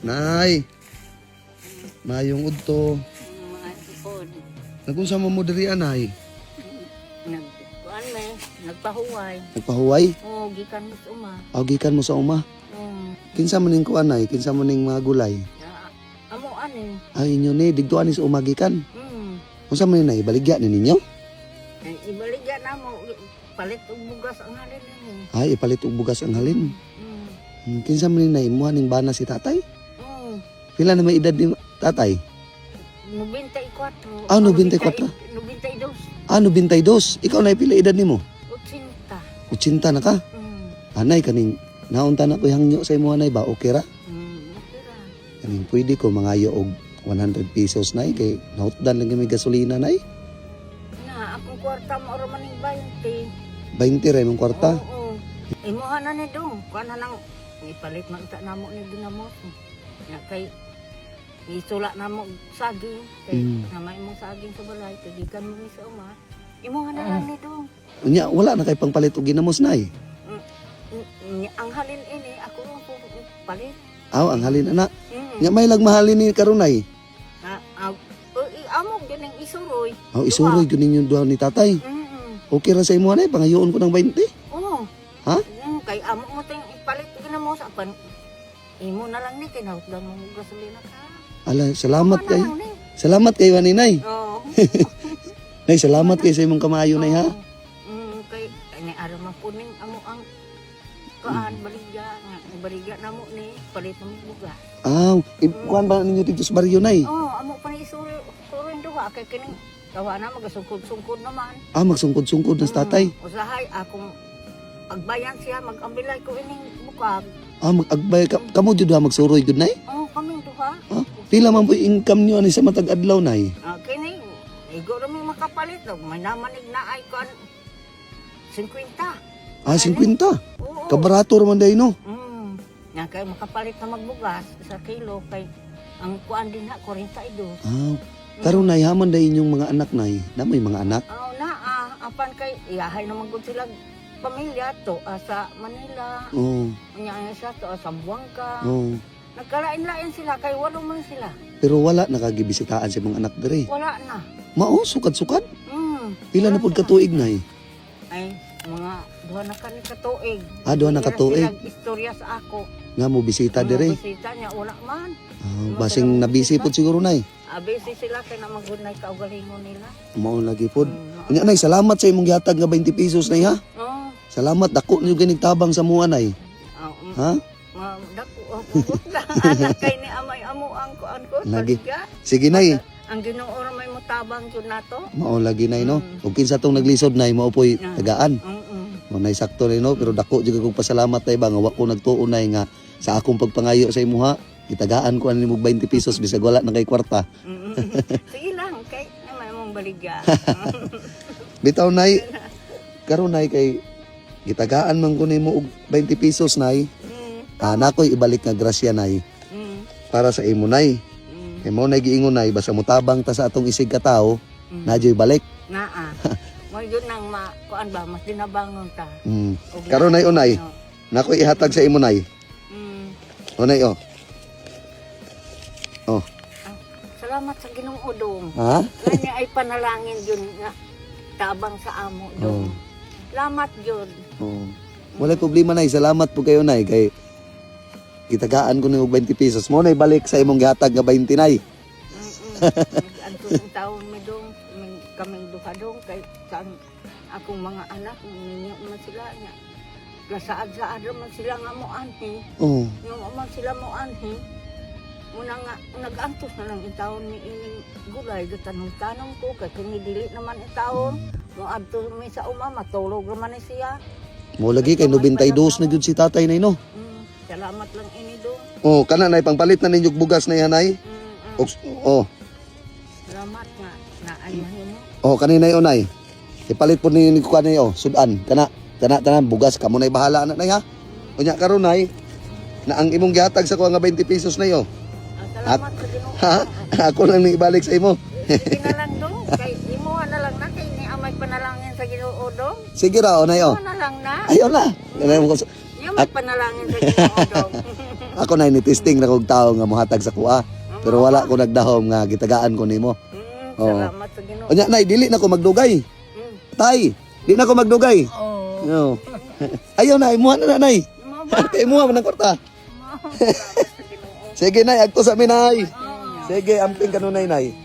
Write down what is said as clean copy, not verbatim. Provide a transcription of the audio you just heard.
Nay. Mayong udto. Mga ipon. Nagunsa mo mo diri, anay? Nag, kuan me, nagpahuway. Nagpahuway? Oo, gikan mo sa uma. Aw, gikan mo sa uma. Oo. Kinsa man ning kuan, nay? Kinsa man ning mga gulay? Na, amo ani. Ay, inyo ni digtuan ni sa uma gikan. Unsa man ni, nay? Baligya ni ninyo? Ay, ibaligya na mo palit og bugas ang halin ni. Ay, ipalit og bugas ang halin. Kinsa man ni, nay? Imuha ning bana si tatay? Oo. Pila na may edad ni tatay? 94. Ah, 94. 92. Ah, 92. Ikaw na, pila edad nimo? 80. 80 na ka. Anay, kaning naunta na ko hangyo sa imo, anay ba? Okay ra? Okay ra. Kaning pwede ko mangayo og 100 pesos, nay, kay nahutdan lang kami gasolina, nay. Na, akong kwarta mo ra man ning 20. 20 ra imong kwarta. Oo. Imuha na ni dong. Kuan na nang ipalit man ta namo ni ginamos. Ya kay isula namo saging kay na may imong saging sa balay kay gikan mo ni sa uma. Imuha na lang ni dong. Unya wala na kay pangpalit og ginamos, nay. Ang halin ini ako ang palit. Aw, ang halin ana. Nya may lag mahalin ni karon, nay. Ah, ah, amo gyud ning isuroy. Aw, isuroy gyud ninyo duha ni tatay. Okay ra sa imo, nay, pangayoon ko ng 20. Oo. Ha? Kay amo mo ting ipalit ginamos apan imo na lang ni kay nahutdan mo og gasolina ka. Ala, salamat Imuha na kay. lang ni. Salamat kay ani, nay. Oo. Nay, salamat kay sa imong kamaayo, nay, ha. Kay ni araw man po ning amo ang kuan baligya nga baligya namo ni palit mo bugas. Aw, kuan ba ninyo dito sa baryo, nay? Oh, amo pa ni isuri surin duha kay kining tawa na magasungkod-sungkod naman. Ah, magsungkod-sungkod na sa tatay. Usahay akong agbayan siya magambilay ko ining bukag. Ah, mag-agbay ka, kamo jud ha magsuroy gud, nay. Oh, kaming duha. Ah, pila man po yung income niyo ani sa matag adlaw, nay? Ah, kini igo ra mi makapalit og may namanig na ay kuan 50. Ah, 50. Oo. Kabarato ra man day, no. Nga kay makapalit na magbugas sa kilo kay ang kuan din na 42. Ah, karon, nay, haman day inyong mga anak, nay? Na may mga anak? Aw na ah, apan kay iyahay naman gud sila pamilya to ah, sa Manila. Oo. Unya ang isa to ah, sa Buangka. Oh. Nagkalain-lain sila kay walo man sila. Pero wala nakagibisitaan sa mga anak dere. Wala na. Mao sukad-sukad. Pila na Wala pud sila. katuig, nay? Ay, mga duha na kani katuig. Ah, duha na Hindi katuig. sila istorya sa ako. Nga mo bisita Mga dere. Bisita niya wala man. Ah, basing nabisi pud siguro, nay. Ah, busy sila kay na magunay kaugalingon nila. Mao lagi pud. Unya, nay, salamat sa imong gihatag nga 20 pesos, nay, ha. Oh, Salamat, dako niyo ganing tabang sa mua, nay. ah, Ha? Ma, dako oh, hugot lang anak kay ni amay amo ang kuan ko Lagi. baligya. Sige, nay. Ang Ginoo ra may motabang jud nato. Mao lagi, nay, no. Ug kinsa tong naglisod, nay, mao poy tagaan. Mo nay, sakto nay, no, pero dako jud kog pasalamat, nay, ba nga wa ko nagtuo, nay, nga sa akong pagpangayo sa imuha gitagaan ko ani mo 20 pesos bisag wala na kay kwarta. Sige lang kay may mong baligya. Bitaw, nay, karon, nay, kay gitagaan man ko nimo og 20 pesos, nay. Ah, nakoy ibalik nga grasya, nay, para sa imo, nay. Kay mao nay giingon, nay, basta motabang ta sa atong isig ka tawo, na balik. Naa. Mo yun nang ma kuan ba mas dinabangon ta. Og Karon, nay, unay. No. Nakoy ihatag sa imo, nay. Unay, oh. Oh. Ah, salamat sa Ginoo dong. Ha? Gani ay panalangin yun nga tabang sa amo dong. Salamat yun. Oh. Wala problema, nay. Salamat po kayo, nay, kay gitagaan ko nimo 20 pesos. Mo nay balik sa imong gihatag nga 20, nay. Nag-anto ng taon mi dong, kaming duha dong kay sa akong mga anak ninyo man sila nga. Gasaad-saad ra man sila nga mo anhi. Oh. Nga mo man sila mo anhi. Muna nga nag-antos na lang in taon mi ining gulay gatanong-tanong ko kay kini dili naman in taon. Mo adto mi sa uma matulog ra man ni siya. Mo lagi kay 92 na gyud si tatay, nay, no. Salamat lang ini dong. Oh, kana, nay, pangpalit na ninyo og bugas na nay. Oh. Salamat nga na ay mahimo. Oh, kani, nay, oh, nay. Ipalit po ninyo ko kanay, oh, sudan. Kana kana tanan bugas kamo nay bahala na, nay, ha. Unya karon, nay, na ang imong gihatag sa ko nga 20 pesos, nay, oh. Ah, salamat sa Ginoo. Ha? Ako lang ning ibalik sa imo. Sige na lang dong. Kay imuha na lang na kay ni amay panalangin sa Ginoo dong. Sige ra, oh, nay, oh. Imuha na lang na. Ayaw na. Ganun mo ko Niya may panalangin sa Ginoo dong. Ako, nay, ni testing na kog tao nga mohatag sa kuha. Pero wala ko nagdahom nga gitagaan ko nimo. Oo. Salamat sa Ginoo. Unya, nay, dili na ko magdugay. Tay, di na ko magdugay. Oo. No. Ayaw na, imuha na na, nay. Mo ba? Kay imuha man ang kwarta. Salamat sa Ginoo. Sige, nay, agto sa amin, nay. Sige, amping kanunay, nay.